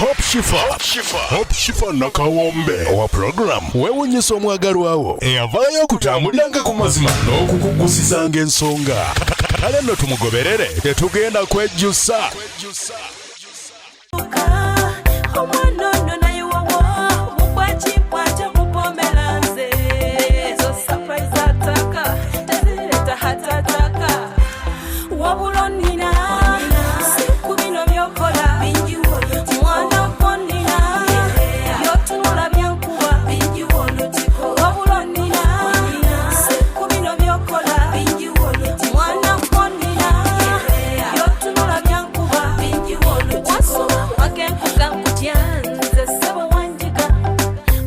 Hope Shifa, Hope Shifa Nakawombe owa program weewunyisa omwagalwawo eyavaayo okutambuliranga ku mazima n'okukugusizanga ensonga. Kale nno tumugoberere, tetugenda kwejjusa. Omwana ono naye wowo mukwakimpwate mupomera nze ezo surprise ataka tezireta hatataka wabula onina siku bino byokola mwana gwonina byotunula byankuba wabula onina siku bino byokola mwana gwonina byotunula byankuba wasoma wakenkuga nkutya nze ssebo wanjiga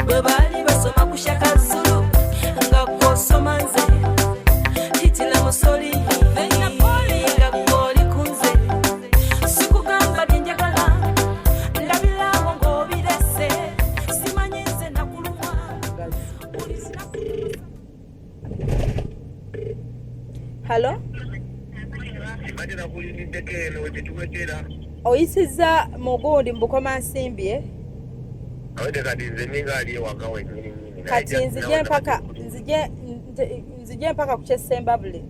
bwe baali basoma ku Shaka Zulu nga gw'osoma nze Hitler Mussolini nga gw'oli ku nze sikugamba bye njagala ndabirawo ng'obirese simanyi nze nakulumwa buli lunaku. Hello? Mbadde nakulindiddeko eno wetetuwetera. Oyisizza mugundi mu Bukomansimbi, eh? Awedde kati nze ninga ali ewaka wenyini nyini. Kati nzije mpaka nzije mpaka ku kyessembabule.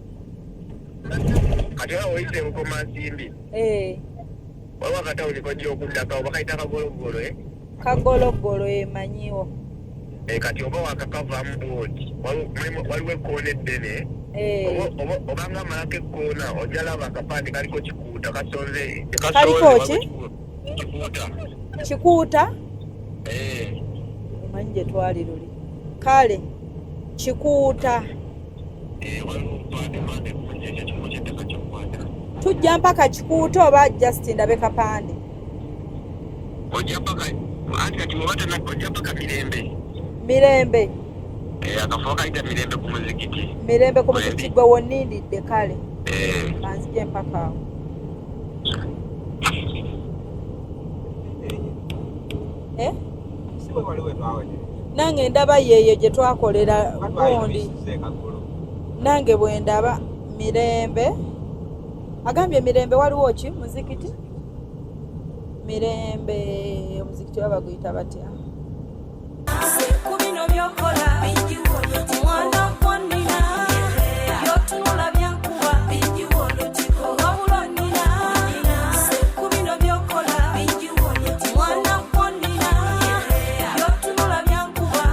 Kati oba oyise Bukomansimbi, Eh, waliwo akatawuni kojja okuddako bakayita Kagologolo, eh? Kagologolo emanyiwo. Eh, kati oba wakakavaamu bwoti waliwo ekkoona eddene. Eh, Obanga amalako ekkoona ojja laba akapande kaliko Kikuuta kasonze. Kaliko ki? Kikuuta. Kikuuta? Eh. Omanyi gye twali luli. Kale Kikuuta. Eh, waliwo obupande pande bungi, ekyo ekifo ky'ettaka ky'okwata. Tujja mpaka Kikuuta oba just ndabe kapande? Ojja paka anti kati bw'oba ojja paka Mirembe. Mirembe. Eh, akafo kayita Mirembe ku muzikiti. Mirembe ku muzikiti gwe wonnindidde, kale. Eh. Kanzije mpaka awo. Eh? Si bwe wali we twawetera? Nange ndaba yeeyo gye twakolera. Oba twali Gundi. tuyisiza Ekagolo? Nange bwe ndaba Mirembe, agambye Mirembe waliwo ki? Muzikiti Mirembe. Omuzikiti oba baguyita batya? Siku bino byokola mwana gwonina byotunula byankuba wabula onina siku bino byokola mwana gwonina byotunula byankuba.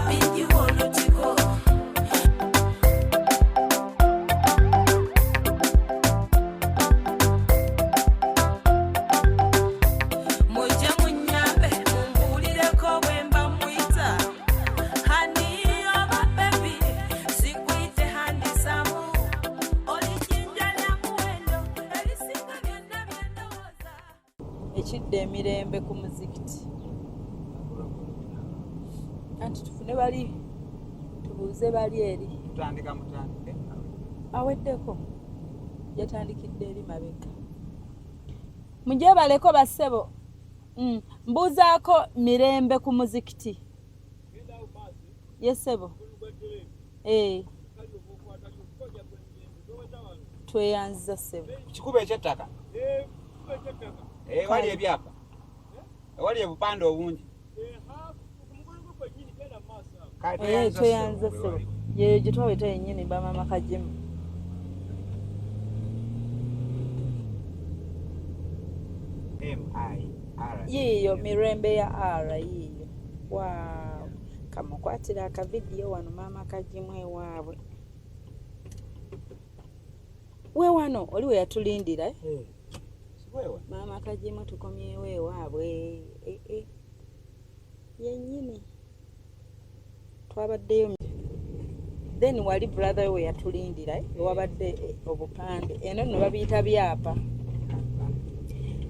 Mujje munyambe mumbuulireko bwe mba muyita honey oba baby, sikuyite handsome, oli jjinja lya muwendo erisinga byonna byendowooza. Ekidda Emirembe ku muzikiti, anti tufune bali tubuuze bali eri. Tutandika mutandike. Aweddeko, yatandikidde eri mabega. Mujebaleko bassebo. Mbuuzaako Mirembe ku muzikiti. Yesebo. Eh. Tweyanziza ssebo. Ku kikubo ekyettaka. Eh, wali ebyapa. Ewali ebupande obungi. Kale Eh, tweyanziza tweyanziza ssebo, ssebo. wewali. Yeyo gye twaweta yennyini bamama Kagimu. M I R. Yiiyo Mirembe ya R yiiyo. Wow. Kamukwatira akavidiyo wano maama Kagimu ewaabwe. We wano oli we yatulindira, eh? Si bwewa? Maama Kagimu tukomyewo ewaabwe. Eh, eh. Yennyini. Twabaddeyo then wali brother we yatulindira, eh? Wabadde obupande eno nno babiyita byapa.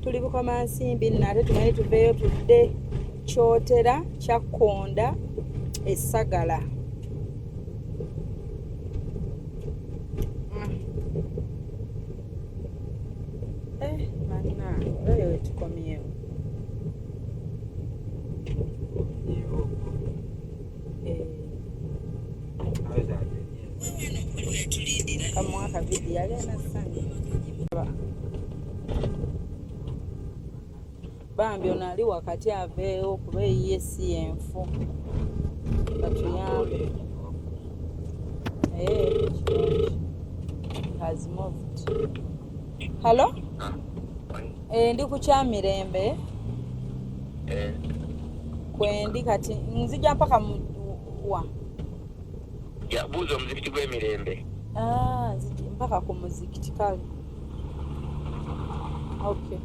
Tuli Bukomansimbi nno ate tumanyi tuveeyo tudde Kyotera Kyakkonda Essagala. Eh, bannange, olabye we tukomyewo. Eh, kamuwa akavidiyo yali anassanyu. Bambi ono ali wakati aveewo kuba eyiye si yenfu. Batuyambe. Eh, kirungi. Has moved. Hello? Eh, ndi ku Kyamirembe. Kwendi kati nzija mpaka mu wa? Ya, buuza omuzikiti gw'emirembe. Ah, nzija mpaka ku muzikiti kale. Okay.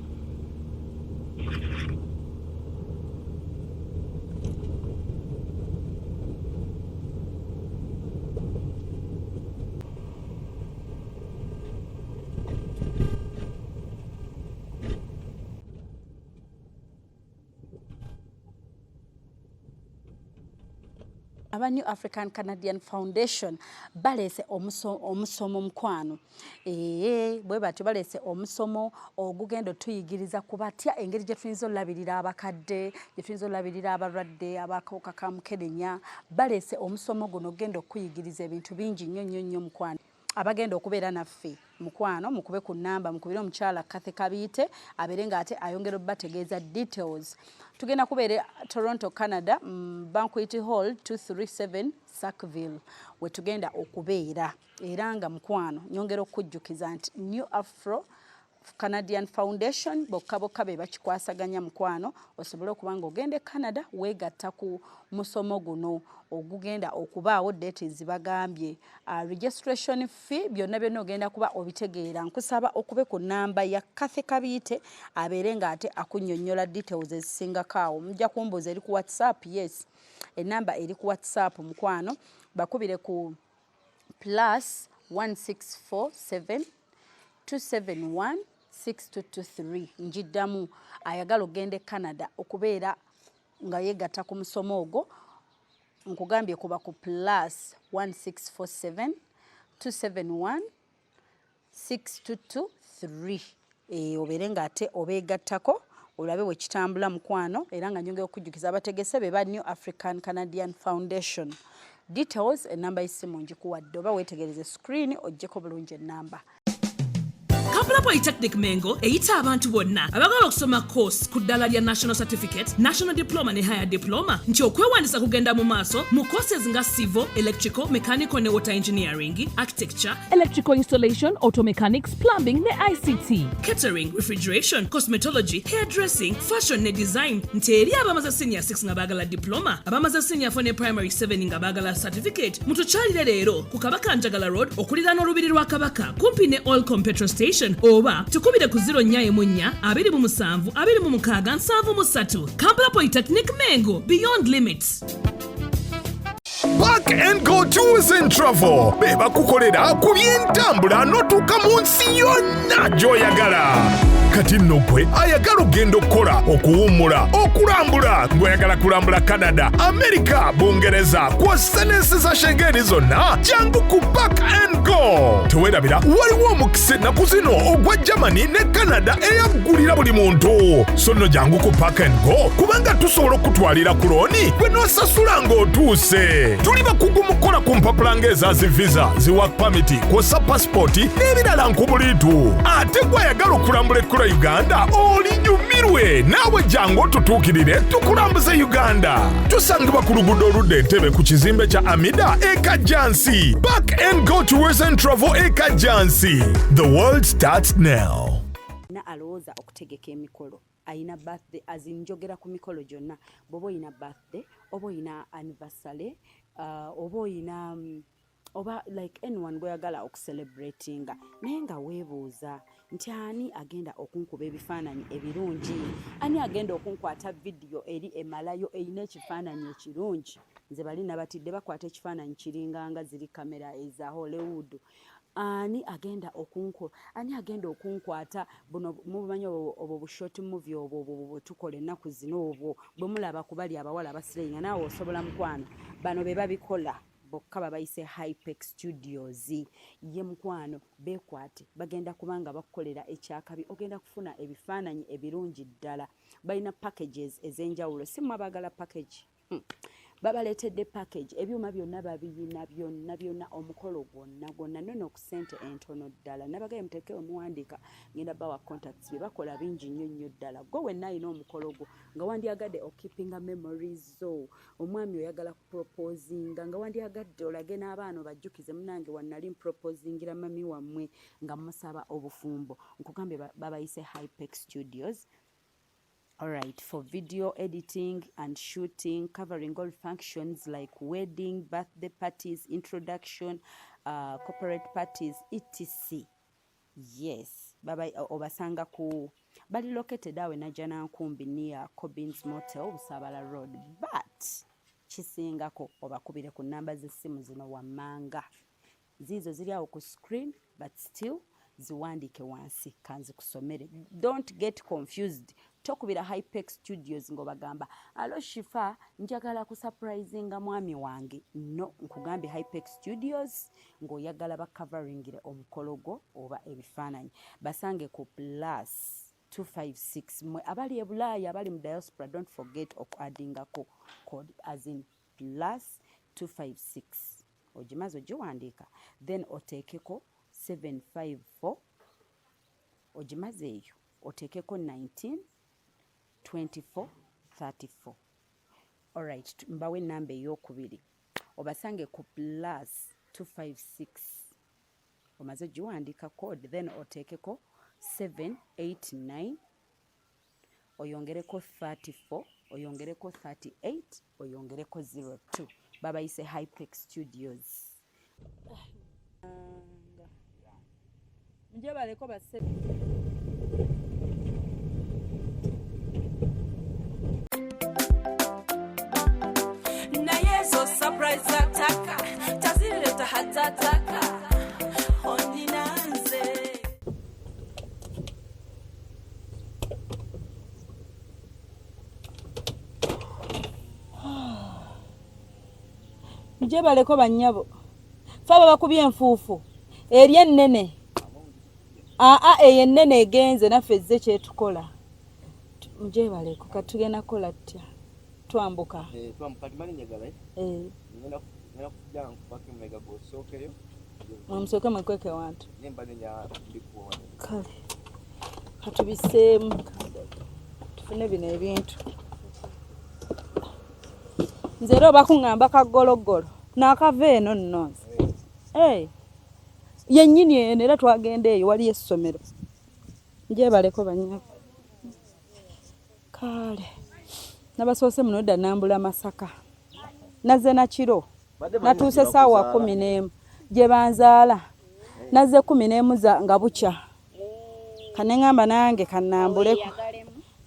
Aba New African Canadian Foundation baleese omusomo mukwano. Ee, bwe batyo baleese omusomo ogugenda otuyigiriza ku batya engeri gye tuyinza olabirira abakadde, gye tuyinza olabirira abalwadde abakawuka ka mukenenya. Baleese omusomo guno ogenda okuyigiriza ebintu bingi nnyo nnyo nnyo mukwano. Abagenda okubeera naffe mukwano mukube ku nnamba, mukubire omukyala Kathy Kabiite abeere ng'ate ayongera obbategeeza details. Tugenda kubeera Toronto, Canada, Banquet Hall 237 Sackville we tugenda okubeera. Era nga mukwano nyongera okukujjukiza nti New Afro Canadian Foundation bokka bokka be bakikwasaganya mukwano, osobole okuba ng'ogenda e Canada weegatta ku musomo guno ogugenda okubaawo date zibagambye. Registration fee byonna byonna ogenda kuba obitegeera. Nkusaba okube ku nnamba ya Kathy Kabiite abeere ng'ate akunnyonnyola details ezisingako awo. Mujja kumbuuza eri ku WhatsApp? Yes, ennamba eri ku WhatsApp mukwano. Bakubire ku plus 1647 271 6223. Njiddamu, ayagala ogenda e Canada okubeera nga yeegatta ku musomo ogwo, nkugambye kuba ku plus 1647 271 6223. Obeere ng'ate obeegattako olabe bwe kitambula mukwano. Era nga nyongera okujjukiza abategese be ba New African Canadian Foundation. Details, enamba y'essimu ngikuwadde, oba weetegereze screen oggyeko bulungi ennamba. Kampala Polytechnic Mengo eyita abantu bonna abagala okusoma course ku ddala lya National Certificate, National Diploma ne Higher Diploma nti okwewandiisa kugenda mu maaso mu courses nga civil, electrical, mechanical ne water engineering, architecture, electrical installation, auto mechanics, plumbing ne ICT, catering, refrigeration, cosmetology, hairdressing, fashion ne design. Nti eri abamaze senior 6 nga baagala diploma, abamaze senior 4 ne primary 7 nga baagala certificate, mutukyalire leero ku Kabaka Njagala Road okuliraana olubiri lwa Kabaka kumpi ne Oilcom petrol station, oba tukubire ku 04 27 26 73. Kampala Polytechnic Mengo, beyond limits. Park and Go Tours and Travel be bakukolera ku by'entambula n'otuuka mu nsi yonna gy'oyagala. Kati nno gwe ayagala ogenda okukola, okuwummula, okulambula, ng'oyagala kulambula Canada, Amerika, Bungereza kw'ossa n'ensi za Shengeni zonna, jangu ku Park and Go. Teweerabira waliwo omukisa ennaku zino ogwa Germany ne Canada eyaggulira buli muntu. So nno jangu ku Park and Go kubanga tusobola okutwalira ku looni gwe n'osasula ng'otuuse. Tuli bakugu mu kukola ku mpapula ng'eza zi visa, zi work permit kw'ossa pasipoti n'ebirala nkubuliitu. Ate gwe ayagala okulambula ekkula Uganda olinyumirwe, naawe jangu otutuukirire tukulambuze Uganda. Tusangibwa ku luguudo oludda Entebe ku kizimbe kya Amida e Kajjansi. Park and Go Tours and Travel e Kajjansi. The world starts now. Na alowooza okutegeka emikolo, ayina birthday, azinjogera ku mikolo gyonna, bw'oba oyina birthday oba oyina anniversary, oba oyina oba like anyone gweyagala okucelebratinga, naye nga weebuuza nti ani agenda okunkuba ebifaananyi ebirungi, ani agenda okunkwata vidiyo eri emalayo erina ekifaananyi ekirungi. Nze bali nabatidde bakwata ekifaananyi kiringanga ziri kamera eza Hollywood. Ani agenda okunko, ani agenda okunkwata buno mubumanyi obwo bu short movie obwo obwo bwe tukola ennaku zino, obwo bwe mulaba ku bali abawala abasirayinga, naawe osobola mukwano. Bano be babikola bokka, babayise Hypex Studios. Ye mukwano beekwate, bagenda kubanga bakukolera ekyakabi, ogenda kufuna ebifaananyi ebirungi ddala. Balina packages ez'enjawulo, si mmwe abaagala package. Babaleetedde package, ebyuma byonna babiyina byonna byonna, omukolo gwonna gwonna nono ku ssente entono ddala. Nabagaye muteeke we muwandiika, ngenda bawa contacts. Bye bakola bingi nnyo nnyo ddala. Gwe wenna alina omukolo gwo nga wandyagadde okeepinga memories zo, omwami oyagala kuproposinga, nga wandyagadde olage n'abaana obajjukize, munange wannali mproposingira mami wammwe nga musaba obufumbo, nkugambye babayise Hypex Studios. Alright, for video editing and shooting, covering all functions like wedding, birthday parties, introduction, corporate parties, etc. Yes, baba obasanga ku bali located awe Najjanankumbi near Cobins Motel, Busabala Road. But kisingako obakubire ku namba z'essimu zino wammanga. Ziizo ziri awo ku screen, but still ziwandiike wansi kanzikusomere. Don't get confused. Tokubira Hypex Studios ng'obagamba alo Shifa njagala kusurprisinga mwami wange. No, nkugambye Hypex Studios ng'oyagala bacoveringire omukolo gwo oba ebifaananyi. Basange ku plus 256. Mwe abali e Bulaaya, abali mu diaspora, don't forget okuaddingako code as in plus 256. Ogimaze ogiwandiika, then oteekeko 754. Ogimaze eyo, oteekeko 19 24 34. Alright, mbawe enamba eyokubiri, obasange ku plus 256. Omaze ogiwandiika code, then oteekeko 789, oyongereko 34, oyongereko 38, oyongereko 02. Babayise Hypex Studios. Njebaleko basse. Naye ezo surprise zataka tazireta hatataka onina nze. Njebaleko bannyabo. Fe abo bakubye enfuufu eri ennene. Aa, eyo ennene egenze naffe ezze kyetukola. Njebaleko kati tugenda kukola tutya? Twambuka. Musooke mwekweke wantu. Kale katubiseemu tufune bino ebintu. Nze era oba kuŋŋamba kaggologgolo naakava eno nno nze. Hey, yennyini eno era twagenda eyo waliyo essomero. Njebaleko bannyabo. Kale nabasoose muno dda nambula Masaka. Nazze na kiro, natuuse ssaawa 11 gye banzaala. Nazze 11 nga bukya. Kaneŋŋamba nange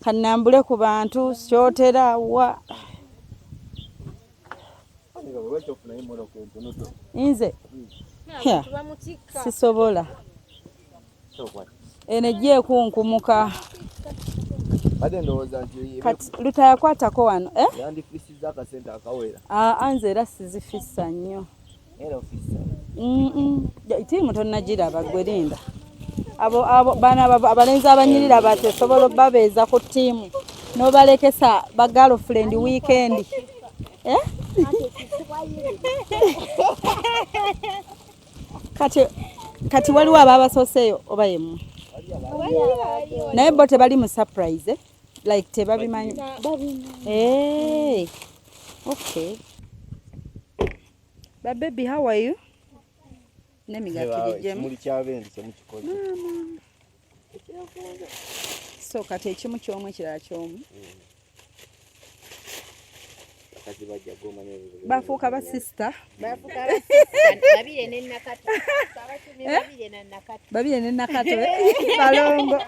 kannambule ku bantu kyotera wa. Nze sisobola. Eno ejja ekunkumuka. Kati lutayakwatako wano eh? Aa, nze era sizifissa nnyo. Ttiimu tonnagiraba gwe linda. Abo bano abalenzi abanyirira bati osobola obabeeza ku ttiimu n'obalekesa ba girlfriend weekend. Eh? Kati waliwo ababasooseeyo oba yemmwe? Naye bo tebali mu surprise, eh? Like tebabimanyi. Hey. Okay. But baby, how are you? N'emigaati gijjemu. Ekimuli ky'abenzi temukikoze. Maama. So kati ekimu ky'omu ekirala ky'omu. Bafuuka ba sister. Babire ne Nakato. Babire ne Nakato. Balongo.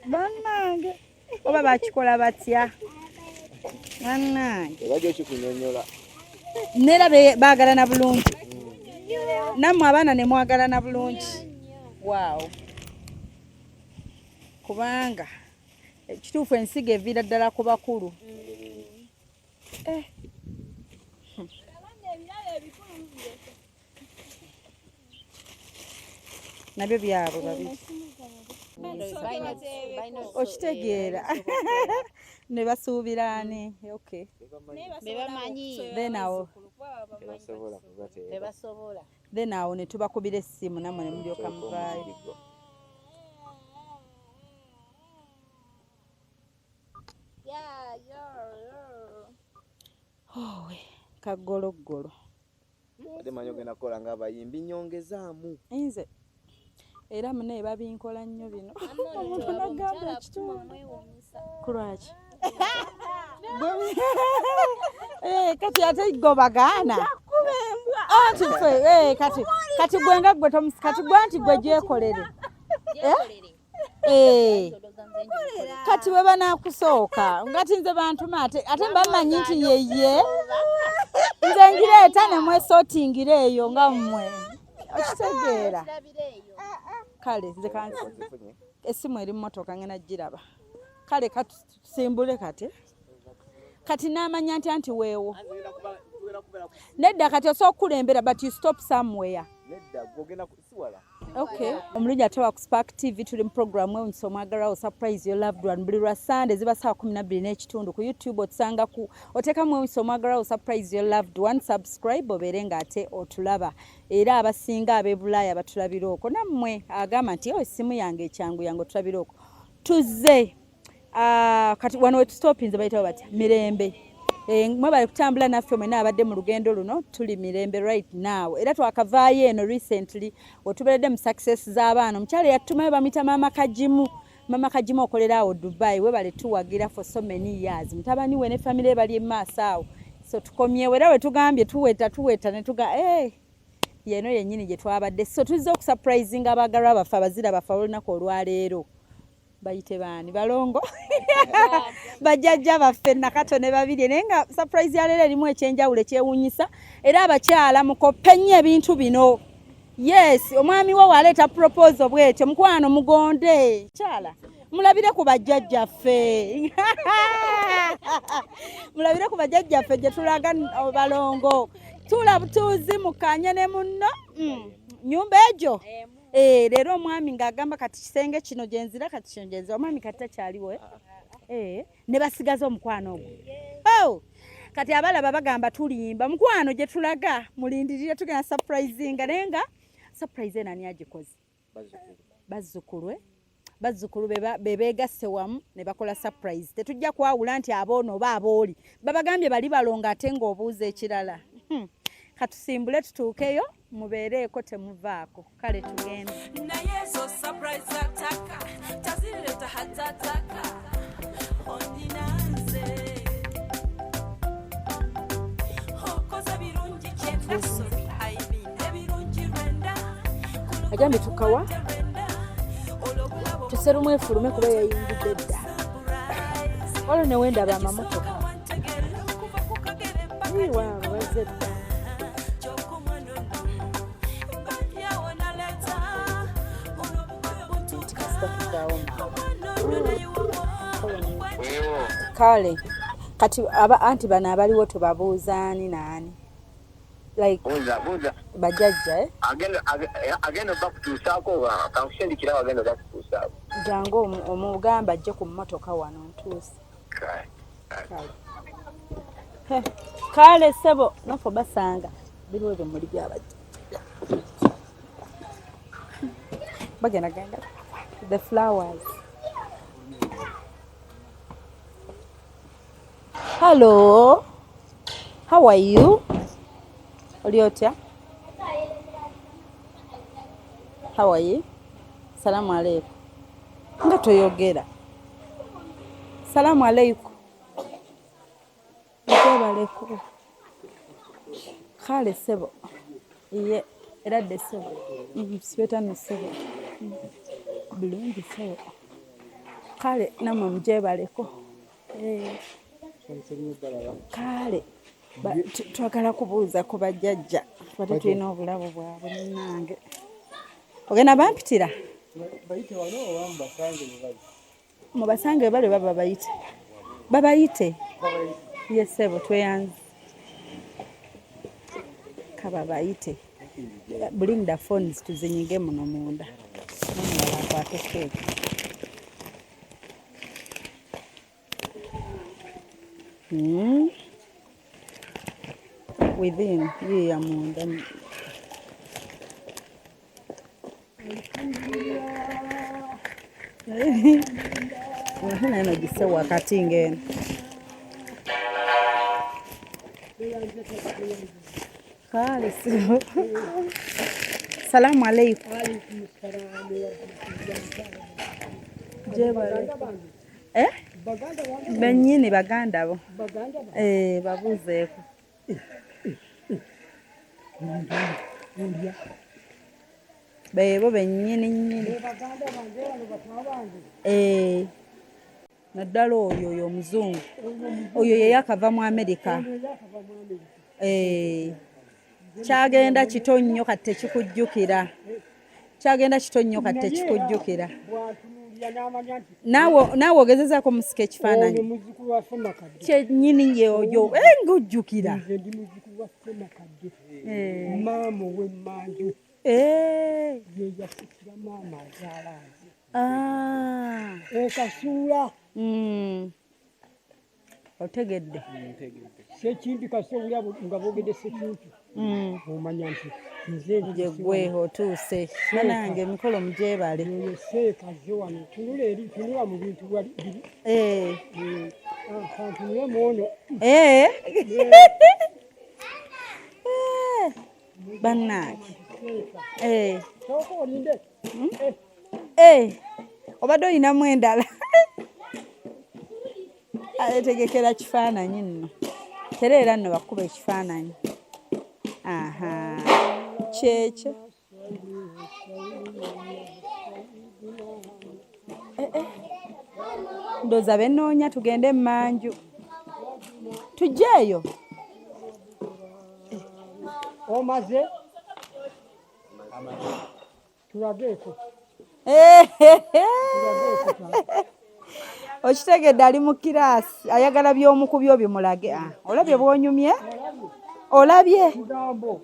Bannange. Oba bakikola batya? Bannange. Bajja okikunyonnyola. Neera baagalana bulungi. Nammwe abaana ne mwagalana bulungi. Waawo. Kubanga ekituufu ensigo eviira ddala ku bakulu. Nabyo byabwe babiri. Okitegeera ne basuubira ani? Okay, then awo then awo ne tubakubira essimu nammwe ne mulyoka muvaayo. Kaggologgolo. Ate manyi ogenda kukola ng'abayimbi, nyongezaamu. Nze era munaye babinkola nnyo bino, omuntu nagamba ekitundu kulwaki. Eh, kati ate go bagaana anti ffe eh, kati kati gwe nga gwe kati gwe anti gwe gyekolere. Eh, kati bwe banaakusooka ngati nze bantuma ate ate mbamanyi nti yeye nze ngireeta ne mwesootingira eyo nga mmwe okitegeera. Kale nze kansi essimu eri mmotoka ngenda giraba. Kale katusimbule kati kati n'amanya nti anti weewo nedda kati osobola okukulembera but you stop somewhere. Okay. Omulungi ate wa ku Spark TV, tuli mu program ewunyisa omwagalwawo, surprise your loved one, buli lwa Sunday ziba ssaawa 12:30. Ku YouTube otusanga ku oteekamu ewunyisa omwagalwawo surprise your loved one, subscribe obeere ng'ate otulaba. Era abasinga ab'e Bulaaya batulabira okwo, nammwe agamba nti oh, essimu yange ekyangu yange otulabira okwo. Tuzze kati wano wetustopinze bayitawo batya Mirembe. Eh, mwebale kutambula naffe mwena abadde mu lugendo luno. Tuli Mirembe right now era twakavaayo eno recently wetuberedde mu success z'abaana. Omukyala eyatutumayo bamuyita Maama Kagimu. Maama Kagimu okolera awo Dubai, webale tuwagira for so many years. Mutabani we ne family bali emaaso awo, so tukomyewo era wetugambye tuweta tuweta ne tuga eh, yeno yennyini gye twabadde. So tuzze okusurprisinga abaagalwa baffe, abazira baffe ab'olunaku olwaleero. Bayite baani? Balongo, bajjajja baffe Nakato ne Babirye. Naye nga surprise ya leero erimu ekyenjawulo ekyewuunyisa, era abakyala mukoppe nnyo ebintu bino. Yes, omwami wo waleeta proposal bwetyo, mukwano mugonde. Kyala mulabire ku bajjajjaffe, mulabire ku bajjajjaffe gye tulaga balongo. Tuula butuuzi mukanye ne munno nyumba egyo. Eh, leero omwami ng'agamba kati kisenge kino gyenzira, kati kino gyenzira. Omwami kati takyaliwo eh? Eh, ne basigaza omukwano ogwo. Oh! Kati abalaba bagamba tulimba, mukwano gye tulaga mulindirire, tugenda surprisinga. Naye nga surprise eno ani agikoze? Bazzukulu, bazzukulu be beegasse wamu ne bakola surprise. Tetujja kwawula nti aboono oba abooli babagambye bali balongo, ate ng'obuuza ekirala. Katusimbule tutuukeyo, mubeereeko temuvaako. Kale tugende. Naye ezo surprise zataka tazireta hatataka onina nze okoze birungi kyenda, sorry, I mean ebirungi lwenda. Agambye tukawa tuserumu efulume kuba yayingidde dda. Waliwo ne wendaba amamotoka waabo bazze dda. Kasita tuvaawo mangu. Kale kati aba anti bano abaliwo tubabuuza ani naani, like Buuza, buuza. Bajjajja, eh? Agenda obakutuusaako, kankusindikirawo agenda obakutuusaako. Jangu omugamba ajje ku mmotoka wano ntuuse. Kale. Kale. He, kale ssebo, naffe basanga biriwo ebimuli byabajja bagenda genda the flowers. Hello, how are you? Oli otya? How are you? Salamu aleikum. Nga toyogera. Salamu aleikum. Ntebaleko. Kale ssebo, iye era dde ssebo. Sibeta nno ssebo. Bulungi ssebo. Kale nammwe mugyebaleko. Eh. Kale twagala kubuuza ku bajjajja, tubadde tulina obulabo bwabwe. Munnange ogenda bampitira mubasange bali baba bayite, babayite. Ye ssebo, tweyanze, kababayite. Bring the phones tuzinyige muno munda, nomulala akwate keeki. Within yiiya munda. Naye nogisse wakati ng'eno. Kale sio. Salamu aleikum. Jebale. Eh? Bennyini baganda bo. Eh, babuuzeeko. Beebo bennyini nnyini. Eh. Naddala oyo oyo omuzungu. Oyo ye yakava mu Amerika. Eh. Kyagenda kito nnyo kati tekikujjukira. Kyagenda kito nnyo kati tekikujjukira. Naawe ogezezaako musika ekifaananyi kyennyini yeoyo eh, ng'ojjukira. Eh. Maama ow'emmanju eh. ye yasikira maama azaala nze. Ah. Ekasuula. Otegedde. Sekimpi kasita owulira nga boogedde Sekimpi omanya nti nze nje gwe otuuse. Banange emikolo mugyebale. Oyo seeka azze wano, tunula eri, tunula mu bintu wali biri. Eh. Kantunule mu ono. Eh. Bannange. Eh. Sooka olinde. Eh. Obadde olinamu endala. Ategekera kifaananyi nno. Tereera nno bakuba ekifaananyi. Aha. Kyekyo. Eh, eh. Ndowooza benoonya tugende emmanju. Tujje eyo. Omaze? Tulageeko. Okitegedde ali mu kiraasi ayagala by'omu ku byo bimulage. Ah, olabye bw'onyumye? Olabye? Mugambo.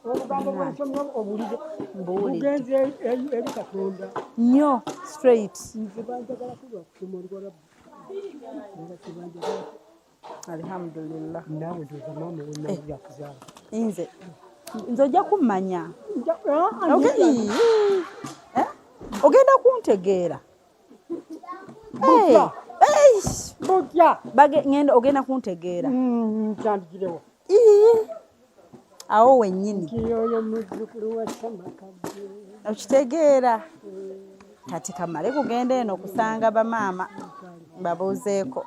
Obugambo bw'ensomyo obuwulire. Bugenze eri Katonda. Nnyo straight. Nze banjagala kulwa kusoma Oluwarabu. Nga tebanjagala. Alhamdulillah. Naawe ndowooza maama ow'emmanju yakuzaala. Nze nze ojja kummanya. Ogenda kuntegeera. Butya. Ngenda ogenda kuntegeera. Ntandikirewo. Awo wennyini. Nti oyo muzzukulu wa Ssemakadde. Okitegeera. Kati kamale kugenda eno kusanga bamaama babuuzeeko.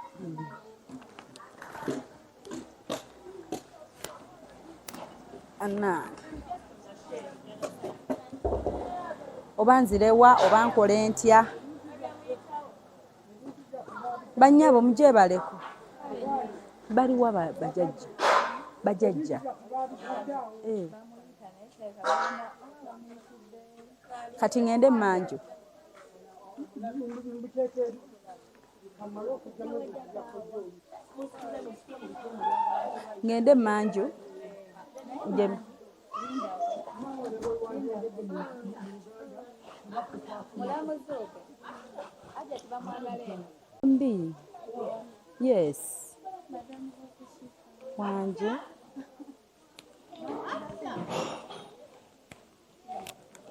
Annange. Oba nzirewa oba nkole ntya? Bannyabo mugyebaleko. Baliwa bajajja? Bajajja. Eh. Kati ngende emmanju. Ngende emmanju. Nje. Mbi. Yes. Wanje.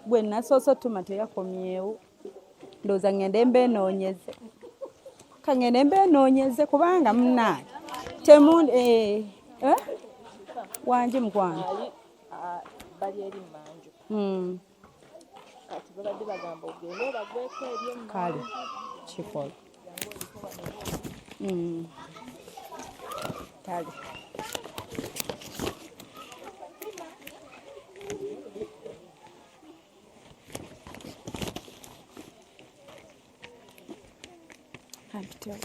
Gwe nasoose otuma teyakomyewo. Ndowooza ngende mbeenoonyeze. Ka ngende mbeenoonyeze kubanga munnange. Temu eh, eh? Wanje mukwano. Bali eri mmanju. Kati babadde bagamba ogende obagweko eri emmanju. Kale kikola. Kale. Kampitewo.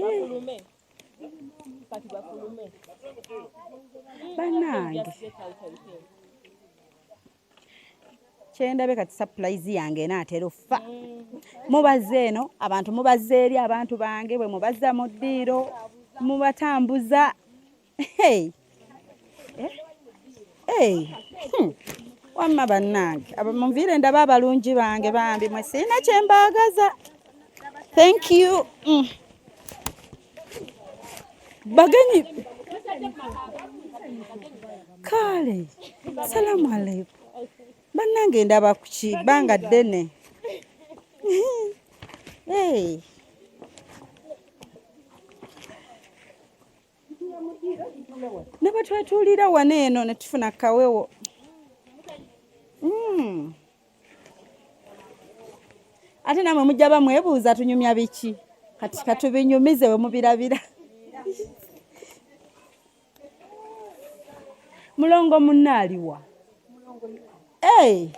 Bafulume. Kati bafulume. Bannange. Kyendabe kati surprise yange enaatera offa. Mubazze eno, abantu mubazze eri abantu bange bwe mubazza mu ddiiro, mubatambuza. Hey. Eh? Hey. Wamma bannange, munviire ndaba abalungi bange bambi, mwe sirina kye mbaagaza. Thank you. Bagenyi kale, salamu aleikum bannange, ndaba kuki bbanga ddene. Hey. Ne bwe twetuulira wano eno ne tufuna kawewo. Ate namwe mujja bamwebuuza tunyumya biki, kati katubinyumize we mubirabira. Mulongo munne aliwa? Hey,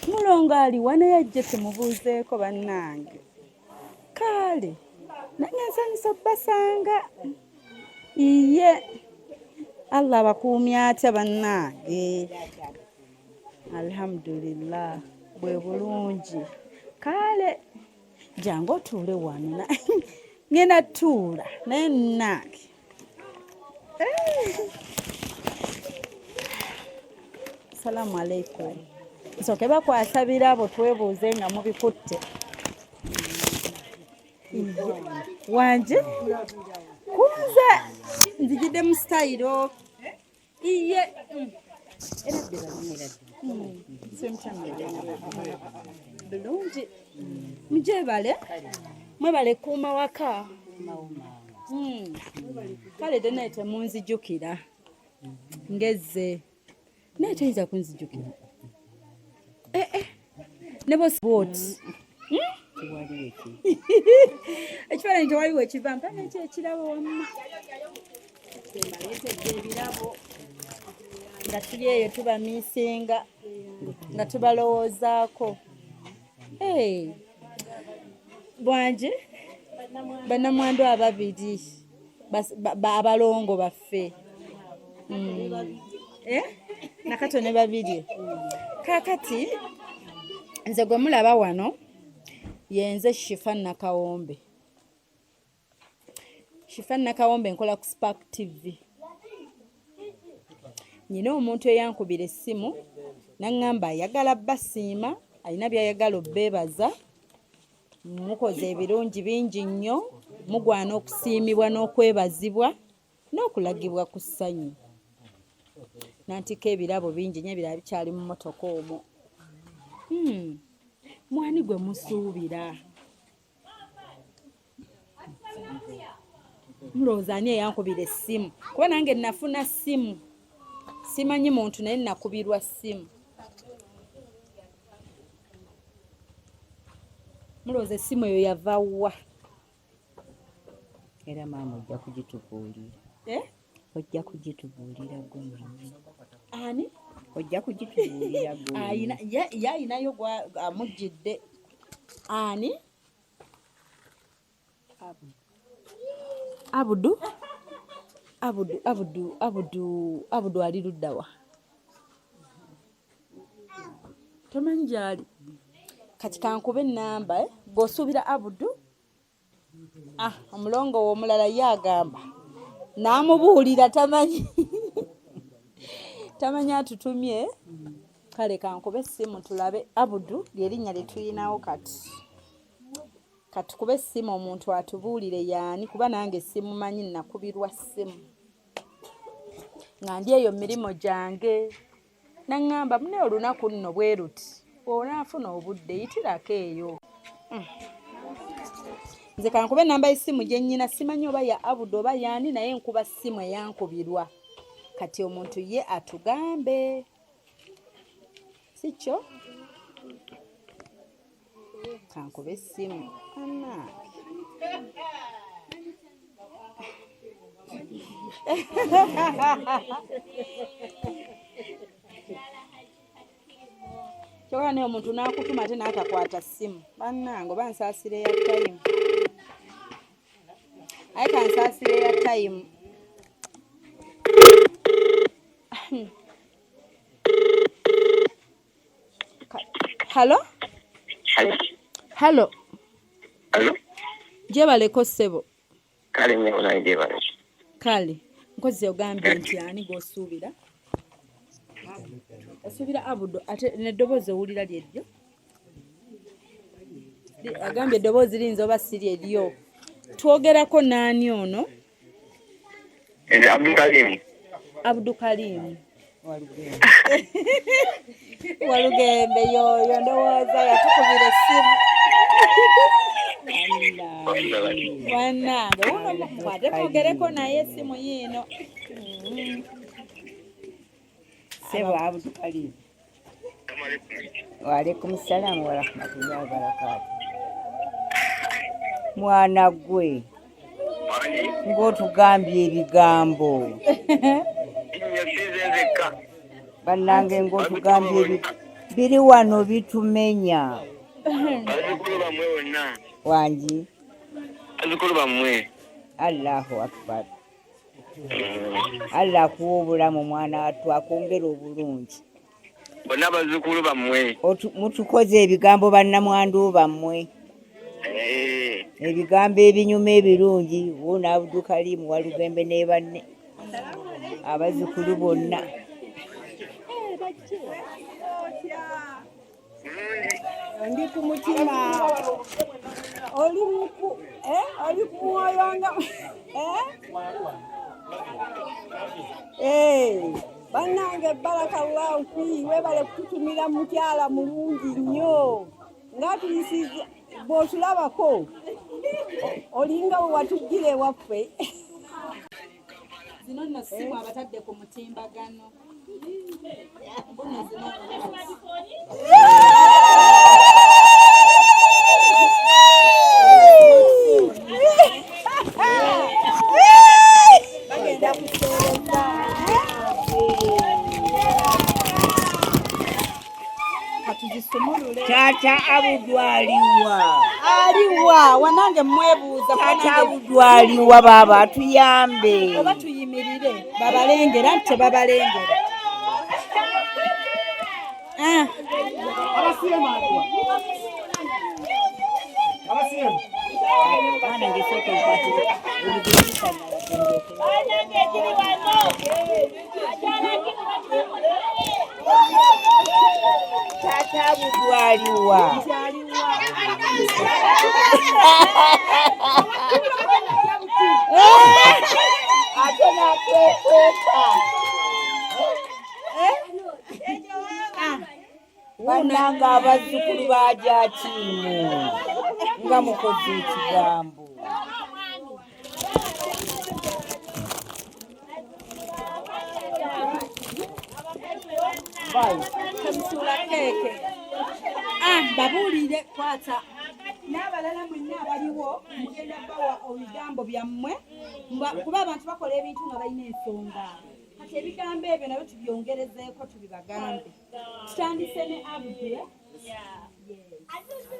mulongo aliwa naye ajje tumubuuzeeko bannange. Kale nange nsanyusa obbasanga. Iye Allah abakuumye atya bannange? Alhamdulillah, bwe bulungi. Kale jangu otuule wano, ngenda tuula naye nnange. Assalamu alaikum. Nsooke bakwasa birabo twebuuze nga mubikutte. Wanje kunze nzijidde mu sitayiro iye. Bulungi, mugyebale, mwebale kuuma waka. Kale tenaye temunzijukira ngezze, naye toyinza kunzijukira ne bwoti ekifaananyi tewaliwo ekiva mpa nekyo ekirabo. Wamma mbaleetedde ebirabo nga tuli eyo tubamiisinga nga tubalowoozaako. Bwanje bannamwandu ababiri abalongo baffe Nakato ne Babirye. Kaakati nze gwe mulaba wano yenze Shifa Nakawombe. Shifa Nakawombe, nkola ku Spark TV. Nyina omuntu eyankubira essimu naŋŋamba ayagala basiima, alina by'ayagala obbeebaza. Mukoze ebirungi bingi nnyo, mugwana okusiimibwa n'okwebazibwa n'okulagibwa ku ssanyu. Nantika ebirabo bingi nnyo, ebirala bikyali mu mmotoka omwo. Mwani gwe musuubira? Mulowooza ani eyankubira essimu? Kuba nange nafuna ssimu, simanyi muntu, naye nakubirwa ssimu. Mulowooza essimu eyo yava wa? Era maama ojja kugitubuulira. Eh? Ojja kugitubuulira gwe mwennyini. Ani? Ojja kugitubuulira gwe Ayina mwennyini. ye ayinayo amujjidde. Ani? Abudu. Abudu, Abudu, Abudu, Abudu ali ludda wa? Tomanyi gy'ali? Kati kankube ennamba, eh? Gw'osuubira Abudu? Ah, omulongo we omulala ye agamba n'amubuulira tamanyi, tamanyi atutumye. Kale kankube essimu tulabe. Abudu ly'erinnya lye tuyinawo kati. Katukube essimu omuntu atubuulire yaani, kuba nange simumanyi, nakubirwa ssimu nga ndi eyo mirimu gyange, naŋŋamba mune olunaku nno bwe luti, bw'onaafuna obudde yitirako eyo. Nze kankube ennamba y'essimu gye nnyina, simanyi oba ya Abudu oba yaani, naye nkuba ssimu eyankubirwa. Kati omuntu ye atugambe, si kyo? Kankube essimu anange. Kyokka naye omuntu n'akutuma ate n'atakwata ssimu, bannange, oba nsaasira eya time, aye kansaasira eya time. Halo, halo, gyebaleko ssebo. Kale nnyabo, nange gyebale. Kale nkozi ogambye nti ani gw'osuubira? Osuubira Abudo ate n'eddoboozi owulira lyeryo? Agambye eddoboozi liyinza oba si lyeryo. Twogerako n'ani ono? Nze Abdulkarim. Abdulkarim. Walugembe yoyo ndowooza yatukubira essimu. Bannange wuno mukwate mwogereko naye essimu yiino. Ssebo Abdulkarim. Waalaikum salaamu warahmatullahi wabarakaatu. Mwana gwe ng'otugambye ebigambo bannange, ng'otugambye biri wano bitumenya. Bazzukulu bammwe bonna. Wangi. Bazzukulu bammwe. Allahu akbar. Allah akuwa obulamu mwana wattu, akwongera obulungi. Bonna bazzukulu bammwe. Mutukoze ebigambo bannamwandu bammwe. Ebigambo ebinyuma ebirungi. Wuuno Abdukalimu Walugembe ne banne abazzukulu bonna. Ndi ku mutima, oli muku oli ku mwoyo nga bannange. Barakallahu fi, webale kututumira mukyala mulungi nnyo ng'atuyisiza. Bw'otulabako olinga bwe watujjira ewaffe. Zino nno simu abatadde ku mutimbagano. Buno zino. Bagenda kuseereza. Katuzisumulule. Taata Abudu aliwa? Aliwa wanange mwebuuza. Taata Abudu aliwa? Baaba atuyambe. Oba tuyimirire babalengera nti tebabalengera. Ah. Mwana ngesooka okwatira Taata Abudu aliwa? Ate nakwekweka. Bannange abazzukulu ba Jakiimu nga mukoze ekigambo. Temusuula keeke. Ah, babuulire kwata n'abalala mwenna abaliwo mugenda bawa ebigambo byammwe kuba abantu bakola ebintu nga balina ensonga. Kati ebigambo ebyo nabyo tubyongerezeeko tubibagambe. Tutandise ne Abdu.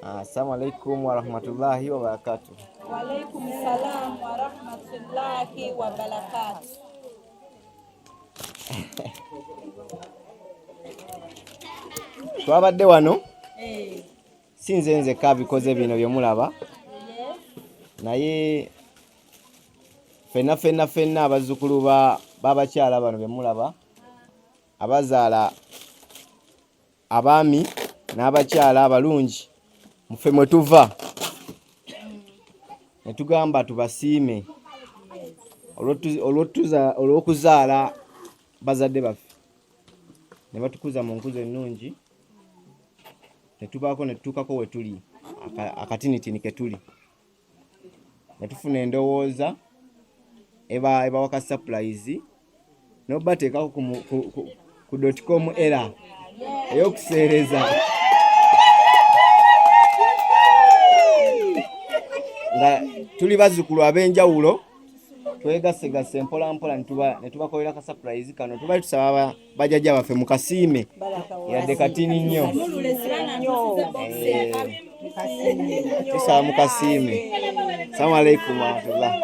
Assalamu alaikum warahmatullahi wabarakatuh. Waalaikum salam warahmatullahi wabarakatu. Twabadde wano, si nze nzekka abikoze bino bye mulaba, naye ffenna ffenna ffenna abazzukulu b'abakyala bano be mulaba abazaala abaami n'abakyala abalungi, muffe mwe tuva ne tugamba tubasiime olw'okuzaala bazadde baffe ne batukuza mu nkuza ennungi ne tubaako ne tutuukako we tuli akatinitini ke tuli ne tufuna endowooza eba ebawa ka surprise n'obateekako ku dot com era ey'okuseereza nga tuli bazzukulu ab'enjawulo twegasegase mpola mpola ne tubakolera ka surprise kano. Tubali tusaba bajjajja baffe mukasiime yadde katini nnyo. Tusaba mukasiime. Assalamu alaikum warahmatullah.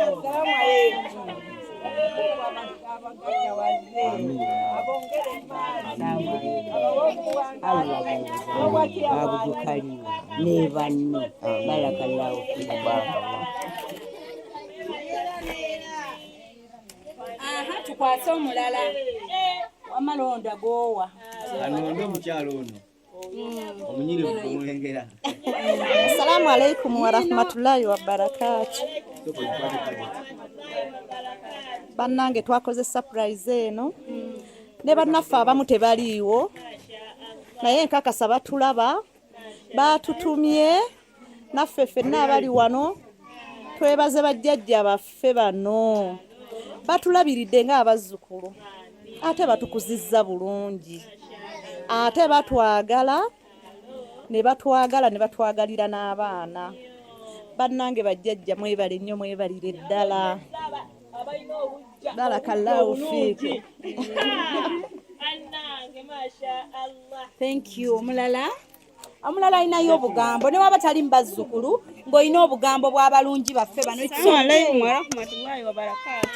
Abdukalimu ne banne, barakallahu fikum. Aha, tukwase omulala. Amalonda goowa. Anonde omukyalo ono omunyirivu omulengera. Assalamu alaikum warahmatullahi wabarakatu. Bannange, twakoze surprise eno ne bannaffe abamu tebaliiwo, naye nkakasa batulaba, batutumye naffe ffenna abali wano twebaze bajjajja baffe bano batulabiridde ng'abazzukulu, ate batukuzizza bulungi, ate batwagala ne batwagala ne batwagalira n'abaana. Bannange bajjajja, mwebale nnyo, mwebalire ddala. Barakallahu fiiki. Thank you. Omulala alinayo obugambo, ne waba tali mu bazzukulu, ng'olina obugambo bw'abalungi baffe bano. It's Assalamu okay. alaikum warahmatullahi wabarakatuh.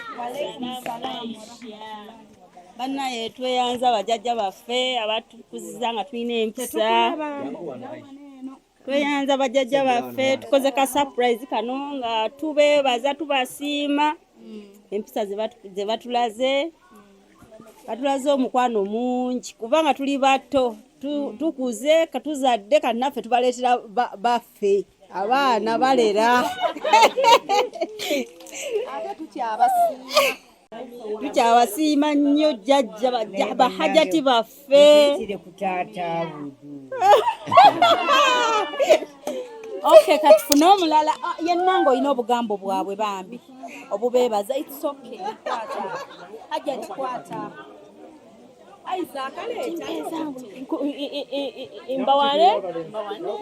Bannaye, tweyanza bajjajja baffe abatukuziza nga tulina empisa. Tweyanza bajjajja baffe, tukoze ka surprise kano nga tubeebaza, tubasiima empisa ze batulaze. Batulaze omukwano mungi kubanga tuli bato, tukuze katuzadde, kati naffe tubaleetera baffe abaana balera. Ate tukyabasiima. Tukyabasiima nnyo jjajja, bahajati baffe. Tuyitire ku taata Abudu. Okay, katufune omulala. Ah, yenna ng'olina obugambo bwabwe bambi obubeebaza. It's okay. Kwata. Hajati, kwata. Isaac, aleeta. Mbawane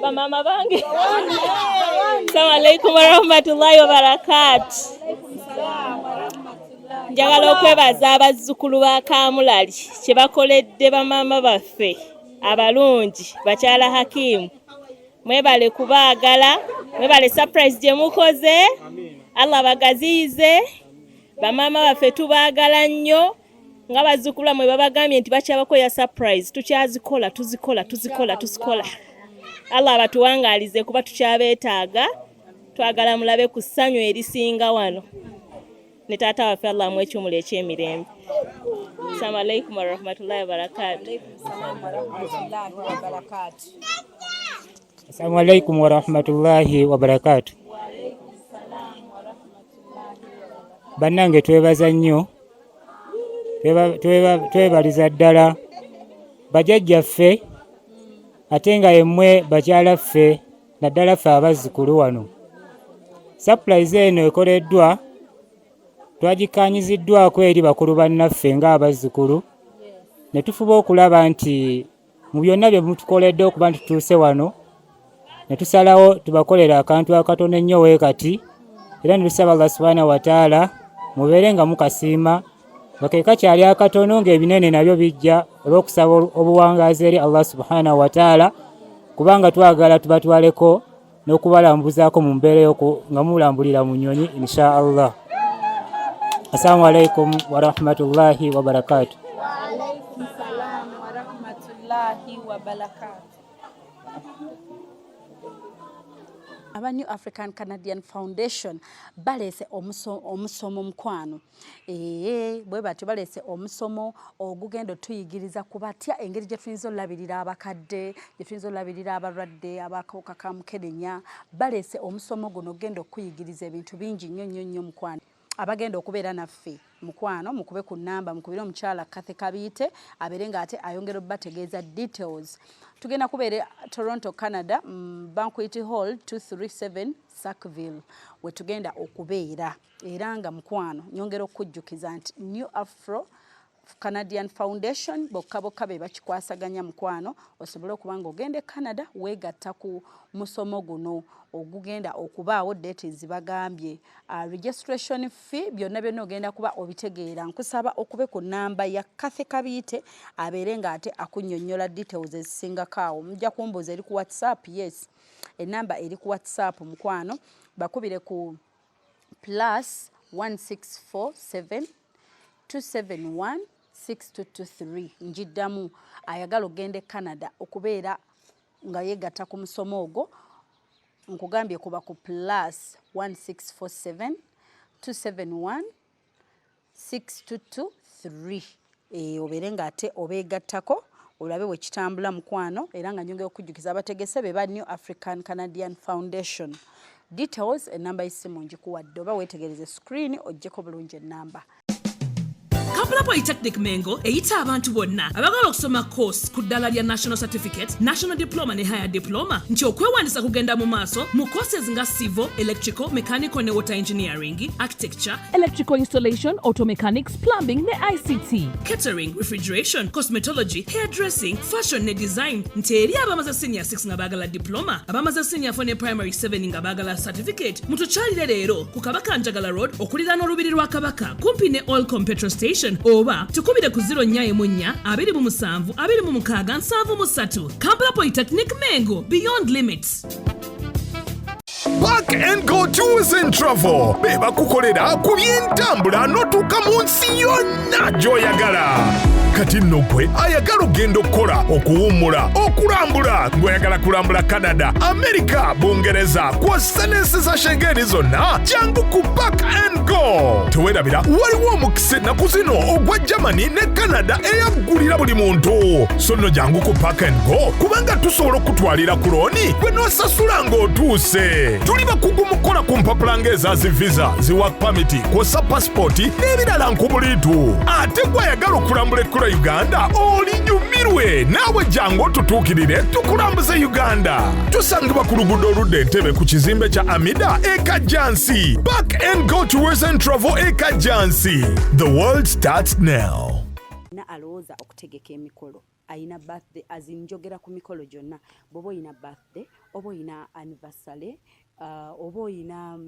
bamama bange, assalamu alaikum warahmatullahi wabarakatu. Njagala okwebaza abazzukulu ba Kamulali kye bakoledde bamaama baffe abalungi. Bakyala Hakimu, mwebale kubaagala, mwebale surprise gye mukoze. Allah bagaziyize. Bamaama baffe tubaagala nnyo. Nga bazzukulu bamwe babagambye nti bakyabakolera surprise, tukyazikola, tuzikola, tuzikola, tuzikola. Allah abatuwangaalize kuba tukyabeetaaga. Twagala mulabe ku ssanyu erisinga wano ne taata waffe. Allah amuwe ekyumula eky'emirembe. Assalamu alaikum warahmatullahi wabarakatu. Warahmatullahi wabarakatu. Assalamu alaikum warahmatullahi wabarakatu. Bannange, twebaza nnyo, twebaliza ddala bajjajjaffe, ate nga yemmwe bakyala ffe, naddala ffe abazzukulu wano. Surprise eno ekoleddwa, twagikkaanyiziddwako eri bakulu bannaffe ng'abazzukulu, ne tufuba okulaba nti mu byonna bye mutukoledde okuba nti tutuuse wano, ne tusalawo tubakolere akantu akatono ennyo weekati, era ne tusaba Allah subhanahu wataala mubeere nga mukasiima, nga ke kakyali akatono, ng'ebinene nabyo bijja, olw'okusaba obuwangaazi eri Allah subhanahu wataala, kubanga twagala tubatwaleko n'okubalambuzaako mu mbeera y'oku nga mulambulira mu nnyonyi, insha Allah. Assalamu alaikum warahmatullahi wabarakatu. Waalaikum salam warahmatullahi wabarakatu. Aba New African Canadian Foundation baleese omusomo, mukwano. Ee, bwe batyo baleese omusomo ogugenda otuyigiriza ku batya engeri gye tuyinza olabirira abakadde, gye tuyinza olabirira abalwadde abakawuka ka mukenenya. Baleese omusomo guno ogenda okuyigiriza ebintu bingi nnyo nnyo nnyo, mukwano. Abagenda okubeera naffe, mukwano, mukube ku namba, mukubire omukyala Kathe Kabiite abeere ng'ate ayongera obbategeeza details. Tugenda kubeera Toronto, Canada, Banquet Hall, 237 Sackville, we tugenda okubeera. Era nga mukwano, nyongera okukujjukiza nti New Afro Canadian Foundation bokka bokka be bakikwasaganya, mukwano, osobole okuba nga ogenda e Canada weegatta ku musomo guno ogugenda okubaawo. Date zibagambye, registration fee, byonna byonna ogenda kuba obitegeera. Nkusaba okube ku namba ya Kathe Kabiite abeere ng'ate akunnyonnyola details ezisingako awo. Mujja kumbuuza, eri ku WhatsApp? Yes, enamba eri ku WhatsApp, mukwano. Bakubire ku +1647 271 6223. Njiddamu, ayagala okugenda e Canada okubeera nga yeegatta ku musomo ogwo, nkugambye kuba ku +1647 271 6223. Eh, obeere ng'ate obeegattako olabe bwe kitambula mukwano era nga nyongera okujjukiza abategese be ba New African Canadian Foundation. Details ennamba y'essimu ngikuwadde oba weetegereze screen oggyeko bulungi ennamba. Kampala Polytechnic Mengo eyita abantu bonna abagala okusoma course ku ddala lya National Certificate, National Diploma ne Higher Diploma nti okwewandiisa kugenda mu maaso mu courses nga Civil, Electrical, Mechanical ne Water Engineering, Architecture, Electrical Installation, Auto Mechanics, Plumbing ne ICT, Catering, Refrigeration, Cosmetology, Hairdressing, Fashion ne Design nti eri abamaze Senior 6 nga baagala Diploma, abamaze Senior 4 ne Primary 7 nga baagala Certificate. Mutukyalire leero ku Kabaka Njagala Road okuliraana olubiri lwa Kabaka kumpi ne Oilcom Petrol Station oba tukubire ku 04 27 26 73. Kampala Polytechnic Mengo, beyond limits. Park and Go Tours and Travel be bakukolera ku by'entambula n'otuuka mu nsi yonna gy'oyagala. Kati nno gwe ayagala okugenda okukola, okuwummula, okulambula, ng'oyagala kulambula Canada, Amerika, Bungereza kw'ossa n'ensi za Shengeni zonna, jangu ku Park and Go. Teweerabira waliwo omukisa ennaku zino ogwa Germany ne Canada eyaggulira buli muntu. So nno jangu ku Park and Go kubanga tusobola okukutwalira ku looni gwe n'osasula ng'otuuse. Tuli bakugu mu kukola ku mpapula ng'eza zi visa, zi work permit, kw'ossa pasipooti n'ebirala nkubuliitu. Ate gwe ayagala okulambula ekkula Uganda olinyumirwe naawe jangu otutuukirire tukulambuze Uganda. Tusangibwa ku luguudo oludda Entebbe ku kizimbe kya Amida e Kajjansi. Park and Go Tours and Travel e Kajjansi. The world starts now. Na alowooza okutegeka emikolo ayina birthday as in njogera ku mikolo gyonna bw'oba oyina birthday oba oyina anniversary oba oyina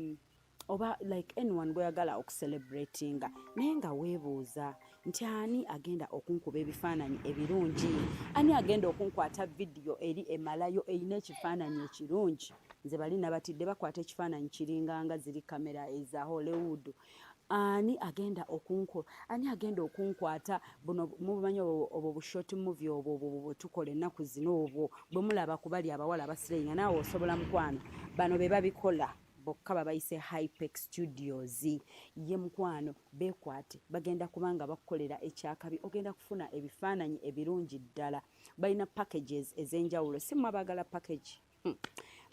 oba like anyone gw'oyagala okucelebratinga naye nga weebuuza nti ani agenda okunkuba ebifaananyi ebirungi, ani agenda okunkwata vidiyo eri emalayo erina ekifaananyi ekirungi. Nze bali nabatidde bakwata ekifaananyi kiringanga ziri kamera eza Hollywood. Ani agenda okunko ani agenda okunkwata buno mubumanyi obwo bu short movie obwo obwo bwe tukola ennaku zino obwo bwe mulaba ku bali abawala abasireyi nga naawe osobola mukwano. Bano be babikola bokka babayise Hypex Studios. Ye mukwano beekwate bagenda kubanga bakukolera ekyakabi ogenda kufuna ebifaananyi ebirungi ddala. Balina packages ez'enjawulo si mmwe abaagala package.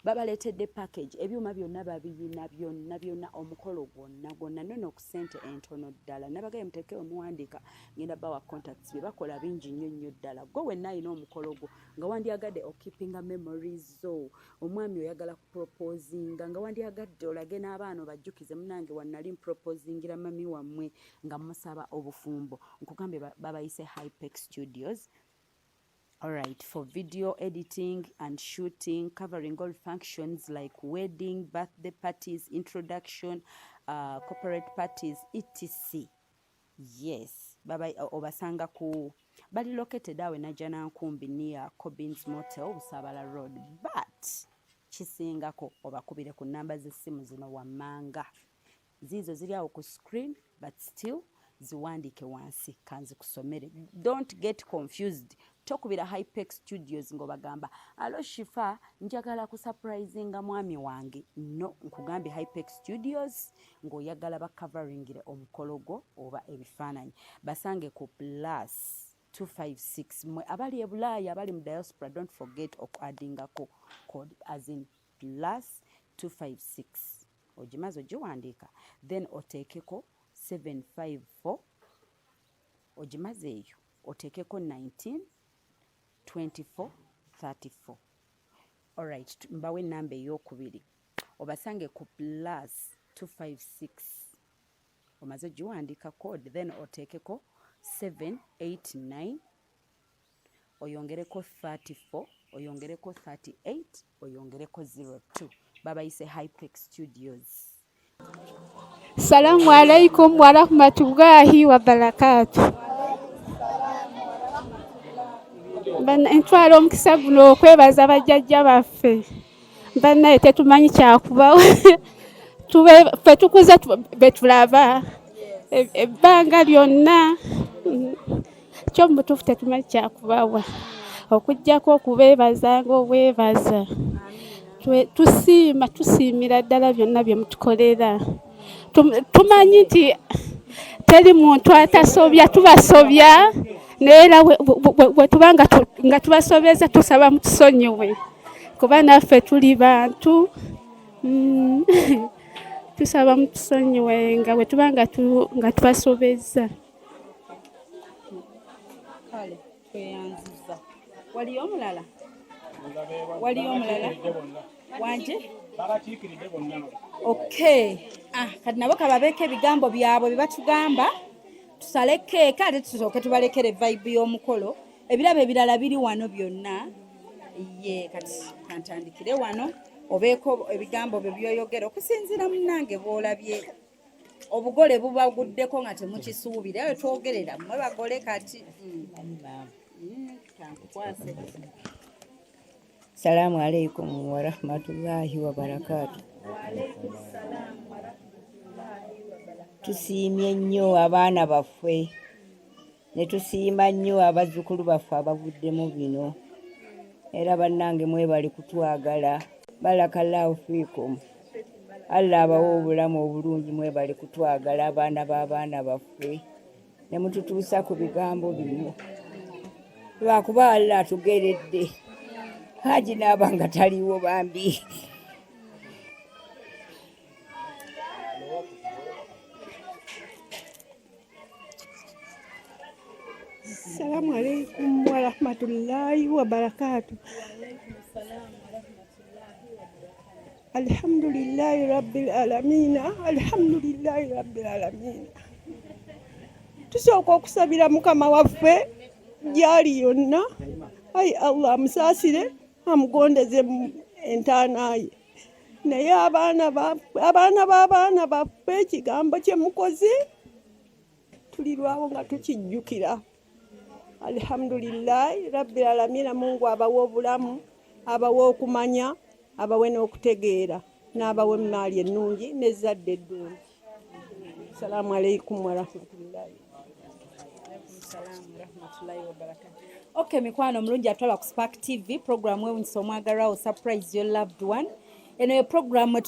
Babaleetedde package ebyuma byonna babiyina byonna byonna omukolo gwonna gwonna nno ku ssente entono ddala. Nabagaye muteekewo muwandiika ngenda bawa contacts bye bakola bingi nnyo nnyo ddala. Gwe wenna alina omukolo gwo nga wandyagadde okeepinga memories zo, omwami oyagala kuproposinga nga wandyagadde olage n'abaana obajjukize munnange wannali mproposingira mami wammwe nga musaba obufumbo. Nkugambye babayise Hypex Studios. All right, for video editing and shooting, covering all functions like wedding, birthday parties, introduction, corporate parties, etc. Yes, baba obasanga ku bali located awe Najjanankumbi near Cobbins Motel, Busabala Road. But kisingako obakubire ku namba z'essimu zino wammanga. Ziizo ziri awo ku screen but still ziwandiike wansi kanzikusomere. Don't get confused. Tokubira Hypex Studios ng'obagamba alo Shifa njagala kusurprisinga mwami wange. No, nkugambye Hypex Studios ng'oyagala bacoveringire omukolo gwo oba ebifaananyi. Basange ku plus 256 mmwe abali e Bulaaya abali mu diaspora don't forget okuaddingako code as in plus 256 ogimaze ogiwandiika then oteekeko 754 ogimaze eyo oteekeko 19 24 34. Alright, mbawe enamba ey'okubiri obasange ku plus 256 omaze ogiwandiika code then oteekeko 789 oyongereko 34 oyongereko 38 oyongereko 02. Babayise Hypex Studios. Salamu alaikum warahmatullahi wabarakatu. Ntwala omukisa guno okwebaza bajjajja baffe. Bannaye tetumanyi kyakubawo. Ffe tukuze betulaba ebbanga lyonna. Kyo mu butuufu tetumanyi kyakubawa okuggyako okubeebaza ng'obwebaza. Tusiima tusiimira ddala byonna bye mutukolera. Tumanyi nti Teri muntu atasobya, tubasobya naye era bwe tuba nga tubasobeza tusaba mutusonyiwe kuba naffe tuli bantu. Tusaba mutusonyiwe nga bwe tuba nga tubasobezza. Kale tweyanziza. Waliyo omulala? Waliyo omulala? Wanje? Okay. Ah, kati nabo kababeeko ebigambo byabwe bye batugamba, tusale keeka ate tusooke tubalekere vibe y'omukolo. Ebirabo ebirala biri wano byonna. Ye kati kantandikire wano obeeko ebigambo bye by'oyogera okusinziira munnange bw'olabye obugole bubaguddeko nga temukisuubira. Eyo twogerera mmwe bagole kati. Kankukwase. Salamu alaikum warahmatullahi wabarakatu. Tusiimye nnyo abaana baffe ne tusiima nnyo abazzukulu baffe abavuddemu bino, era bannange mwebale kutwagala. Barakallahu fiikum, Allah abawe obulamu obulungi. Mwebale kutwagala abaana b'abaana baffe ne mututuusa ku bigambo bino, lwakuba Allah atugeredde Haji n'aba nga taliiwo bambi. Assalamu alaikum warahmatullahi wabarakatu. Alhamdulillahi rabbil alamina, alhamdulillahi rabbil alamina. Tusooka okusabira mukama waffe gyali yonna, ayi Allah amusaasire amugondeze entaana ye. Naye abaana b'abaana baffe ekigambo kye mukoze tulirwawo nga tukijjukira. Alhamdulillahi rabbil alamina. Mungu abawe obulamu, abawe okumanya, abawe n'okutegeera, n'abawe emaali ennungi n'ezzadde eddungi. Assalamu alaikum warahmatullahi. Okay, mikwano omulungi atwala ku Spark TV program wewunyisa omwagalwawo surprise your loved one. Eno ye program mwe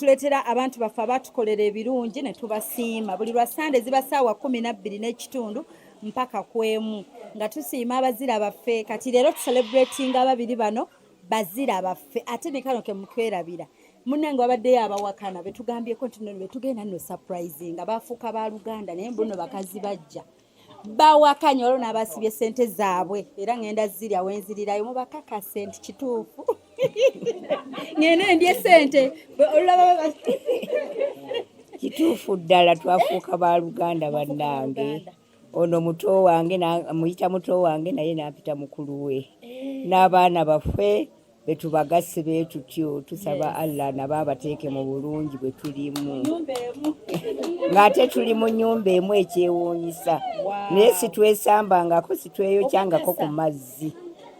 abantu baffe abatukolera ebirungi ne tubasiima. Buli lwa Sande ziba ssaawa 12:15 mpaka 1 nga tusiima abazira baffe. Kati leero tucelebratinga ababiri bano bazira baffe, ate ne kano ke mutwerabira. Munnange wabaddeyo abawakana betugambyeko nti nno betugenda nno surprising bafuuka ba Luganda, naye mbuno bakazi bajja bawakanya olwo n'abasibye sente zaabwe, era ngenda zirya wenzirirayo mubakakase nti kituufu. Ngende ndye sente olulaba. Kituufu ddala twafuuka ba Luganda bannange. Ono muto wange muyita muto wange, naye nampita mukulu we, n'abaana baffe betubagasse be tutyo. Tusaba Allah nabo abateeke mu bulungi bwe tulimu, ng'ate tuli mu nnyumba emu ekyewuunyisa, naye sitwesambangako, sitweyokyangako ku mazzi.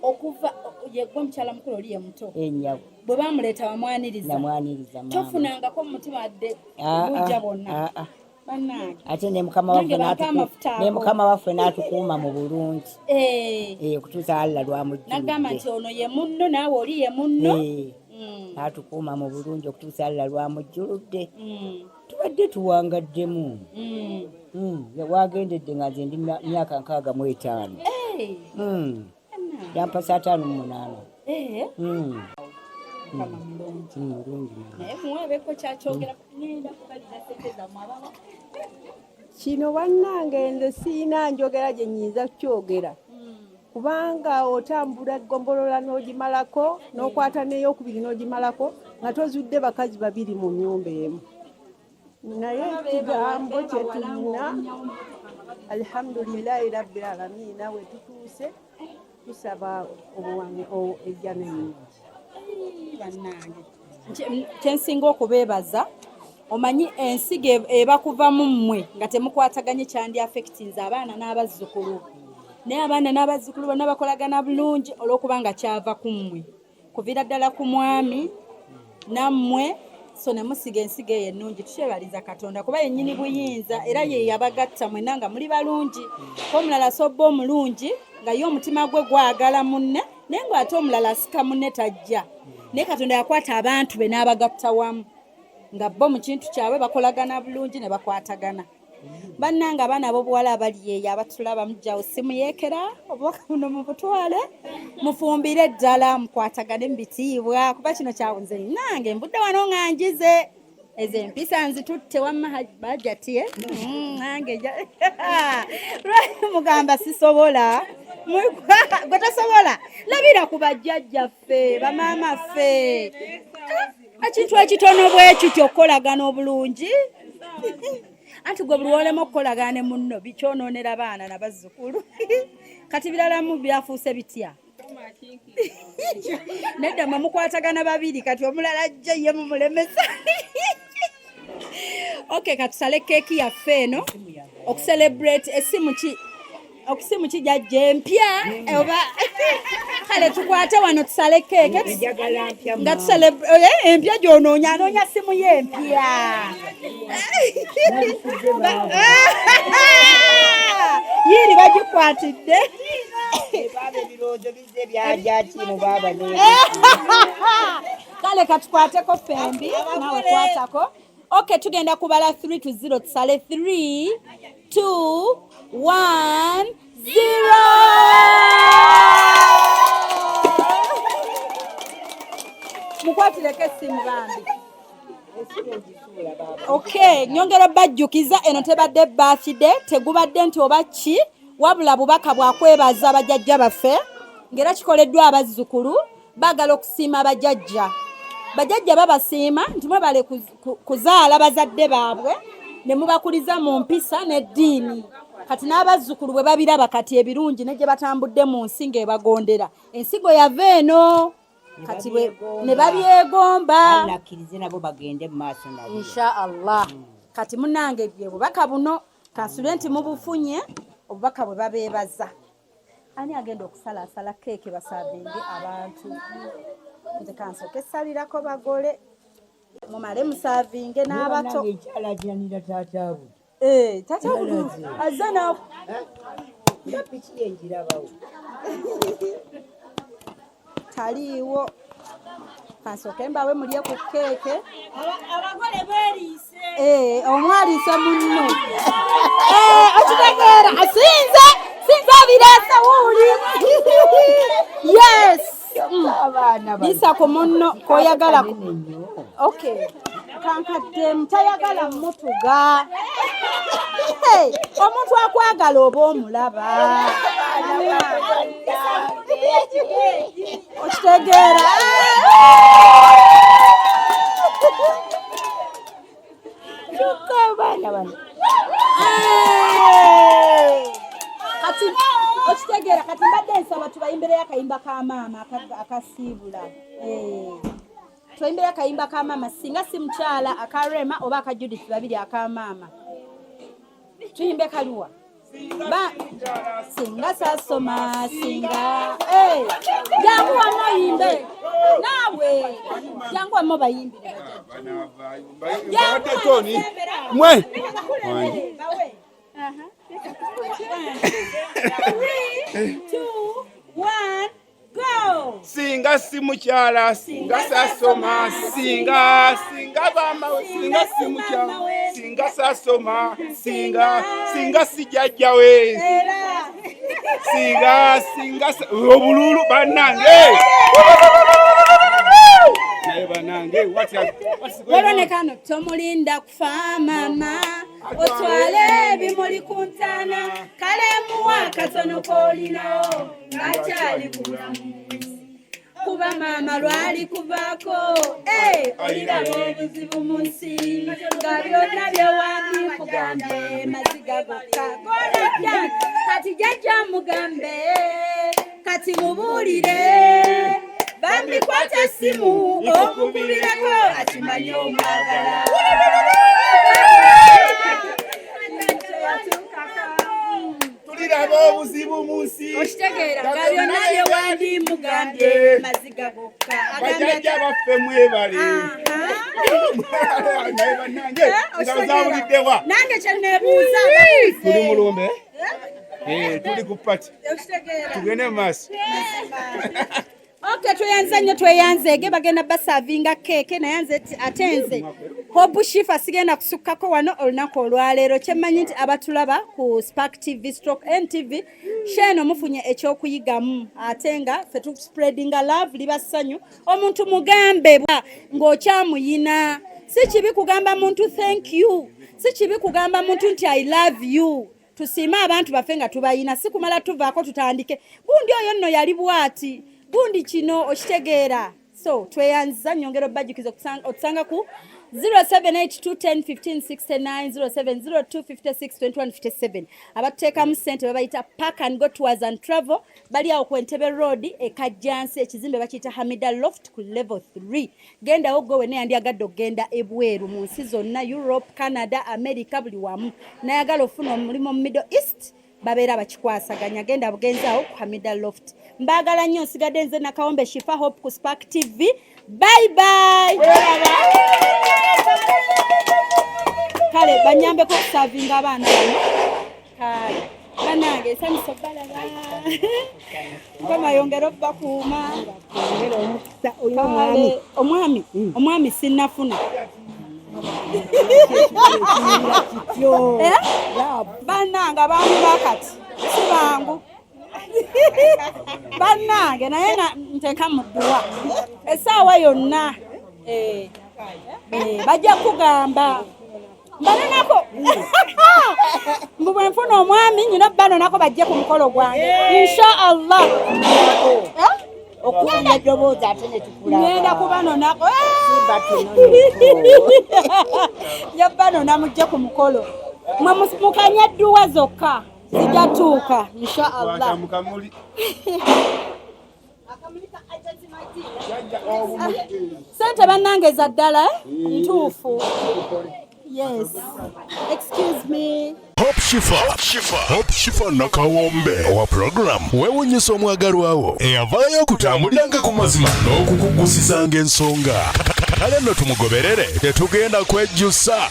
Okuva yegwe omukyala mukulu, oli ye muto. Ennyabo. Bwe bamuleeta wamwaniriza? Namwaniriza maama. Tofunangako mu mutima dde bujja bwonna? Bannange. Ate ne mukama waffe Nange bampa amafuta ne ago. mukama waffe n'atukuuma mu bulungi okutuusa Allah Nagamba nti lwamujjuludde. ono ye munno, naawe oli ye munno. N'atukuuma mu bulungi okutuusa Allah lwamujjuludde. Tubadde tuwangaddemu. Wagendedde nga nze ndi myaka 65. Yampasa 58. Mukama mulungi. Mulungi maama. Naye muweebeko kyakyogera, ngenda kubalira sente zammwe abawa. Kino bannange nze siina njogera gye nnyinza kukyogera, kubanga otambula eggombolola n'ogimalako, n'okwata n'eyokubiri n'ogimalako nga tozudde bakazi babiri mu nnyumba emu. Naye ekigambo kye tulina, alhamdulillahi rabbil alamina, we tutuuse tusaba ejjana ennungi. Bannange, kyensinga okubeebaza, omanyi ensigo eba kuva mu mmwe nga temukwataganye, kyandi affectinze abaana n'abazzukulu, naye abaana n'abazzukulu bonna bakolagana bulungi olw'okubanga kyava ku mmwe, kuviira ddala ku mwami nammwe. So ne musiga ensigo eyo ennungi. Tukyebaliza Katonda kuba yennyini buyinza, era ye yabagatta mwenna nga muli balungi. Ko omulala asobba omulungi nga ye omutima gwe gwagala munne, naye ng'ate omulala asika munne tajja, naye Katonda yakwata abantu be n'abagatta wamu nga bo mu kintu kyabwe bakolagana bulungi ne bakwatagana. Bannange abaana ab'obuwala abali eyo abatulaba, mujjawo simuyeekera obubaka buno mubutwale, mufumbire ddala, mukwatagane mu bitiibwa, kuba kino kyawunze nange mbudde wano nga njize ezo empisa nzitutte. Wamma bajati eh? Nange lwaki mugamba sisobola? Gwe tosobola, labira ku bajjajjaffe, bamaama ffe. Ekintu ekitono bwe kityo, okukolagana obulungi. Anti gwe buli wolema okukolagana ne munno, bikyonoonera baana nabazzukulu. Kati biralamu byafuuse bitya? Nedda, mwe mukwatagana babiri, kati omulala ajja ye mumulemesa. Okay, katusale keeki yaffe eno okucelebrate. Esimu ki? Okusimu kijajja empya oba? Kale tukwate wano tusale keeke nga tucelebrate. Empya gyonoonya, anoonya simu ye empya. Yiiri bagikwatidde. Ebirowoozo bizze byajaki mu baaba. Kale katukwateko fembi, nawe kwatako. Okay, tugenda kubala 3 to 0, tusale. 3, 2, 1, 0. Mukwatireko essimu bambi. Okay, nyongera bajjukiza, eno tebadde birthday, tegubadde nti oba ki, wabula bubaka bwakwebaza bajjajja baffe, ng'era kikoleddwa abazzukulu. Baagala okusiima bajjajja. Bajjajja babasiima nti mwebale kuzaala bazadde baabwe ne mubakuliza mu mpisa n'eddiini. Kati n'abazzukulu bwe babiraba kati ebirungi ne gye batambudde mu nsi ng'ebagondera, ensigo yava eno kati ne babyegomba. Allah akkirize nabo bagende mu maaso nabyo. Insha Allah. Kati munange, bye bubaka buno, kansubire nti mubufunye obubaka bwe babeebaza. Ani agenda okusalaasala keeke basavinge abantu? Nze kansooke essalirako bagole, mumale musavinge n'abato. Ekyalajanira taata we. Eh, tata Budu azze na Nga piki ye ngirabawo. Taliiwo. Kansooke mbawe mulye ku keeke. Abagole beeriise. Eh, omwaliise munno. Eh, okitegeera, sinze sinze abireese wuuli. Yes. Liisa ku munno koyagala. Okay, kankadde tayagala mutuga. Hey, omuntu akwagala oba omulaba, okitegeera. Kyokka abaana bano. Kati okitegeera, kati mbadde nsaba tubayimbireyo akayimba ka maama akasiibula. Tubayimbireyo akayimba ka maama, singa si mukyala aka Rema oba aka Judith, babiri aka maama tuyimbe kaluwa. Singa sasoma, singa. Eh, jangu wamma oyimbe naawe, jangu wamma obayimbire. Mbadde Tony mwe. Bawe. Three, two, one, go! Singa si mukyala, singa sasoma, singa singa bamawe, singa si mukyala, singa sasoma, singa singa si jjajjawe, singa singa obululu bannange, naye bannange, what's going on? Wolonekano tomulinda kufa mama otwale ebimuli ku ntaana. Kale muwa katono k'olinawo ng'akyali ku bulamu, kuba maama lwali kuvaako. Eh, oliraba obuzibu mu nsi nga byonna byewandikugambye maziga gokka golajja. Kati jjajja mugambe, kati mubuulire bambi, kwata essimu omukubireko akimanye omwagala. Tuliraba obuzibu mu nsi. Okitegeera, nga byonna byewandimugambye maziga gokka. Bajjajja baffe mwebale, naye bannange, engalo zawuliddewa? Nange kyenebuuza. Tuli mulumbe. Eh, tuli ku party. Okitegeera. Tugende mu maaso. Okay, tweyanze. Tweyanza nnyo, tweyanzeege. Bagenda basavinga keeke, naye nze ate nze Hope Shifa sigenda kusukkako wano olunaku olwaleero. Kyemmanyi nti abatulaba ku Spark TV stroke NTV sheeno mufunye ekyokuyigamu, ate nga ffe tuspreadinga love, liba ssanyu. Omuntu mugambe ng'okyamuyina, si kibi kugamba muntu thank you, si kibi kugamba muntu nti I love you. Tusiime abantu baffe nga tubayina, si kumala tuvaako tutandike gundi oyo nno yali bwati, gundi kino, okitegeera? So tweyanziza, nyongera obajjukiza otusanga ku 0782101569, 0702562157. Abatuteekamu ssente babayita Park and Go Tours and Travel, bali awo ku Entebbe Road e Kajjansi, ekizimbe bakiyita Hamida Loft ku level 3. Gendawo gwe wenna yandyagadde okugenda ebweru mu nsi zonna, Europe, Canada, America, buli wamu, nayagala ofuna omulimu mu Middle East, babeera bakikwasaganya. Genda bugenzi awo ku Hamida Loft. Mbaagala nnyo. Nsigadde nze Nakawombe Shifa Hope ku Spark TV. Bye bye. Kale banyambeko okusavinga abaana bano. Kale banange, esanyusa balaba. Mukama yongera obbakuuma. Kale, omwami, omwami sinnafuna. Eh? Bannange, abaami bakati si bangu bannange, naye nga nteeka mu dduwa essaawa yonna. Eh, eh, bajja kugamba mbanonako mbu bwe nfuna omwami nyina banonako bajje ku mukolo gwange, insha Allah. Eh? Okufuna eddoboozi ate ne tukulaba. Ngenda kubanonako, nja banona mujje ku mukolo. Mwe mukanye dduwa zokka, zijatuuka insha Allah. Mukamuli. Sente bannange za ddala, eh? Ntuufu. Yes, excuse me. Hope Shifa, Hope Shifa Nakawombe owa program weewunyisa omwagalwawo eyavaayo okutambuliranga ku mazima n'okukugusizanga ensonga. Kale nno tumugoberere, tetugenda kwejjusa.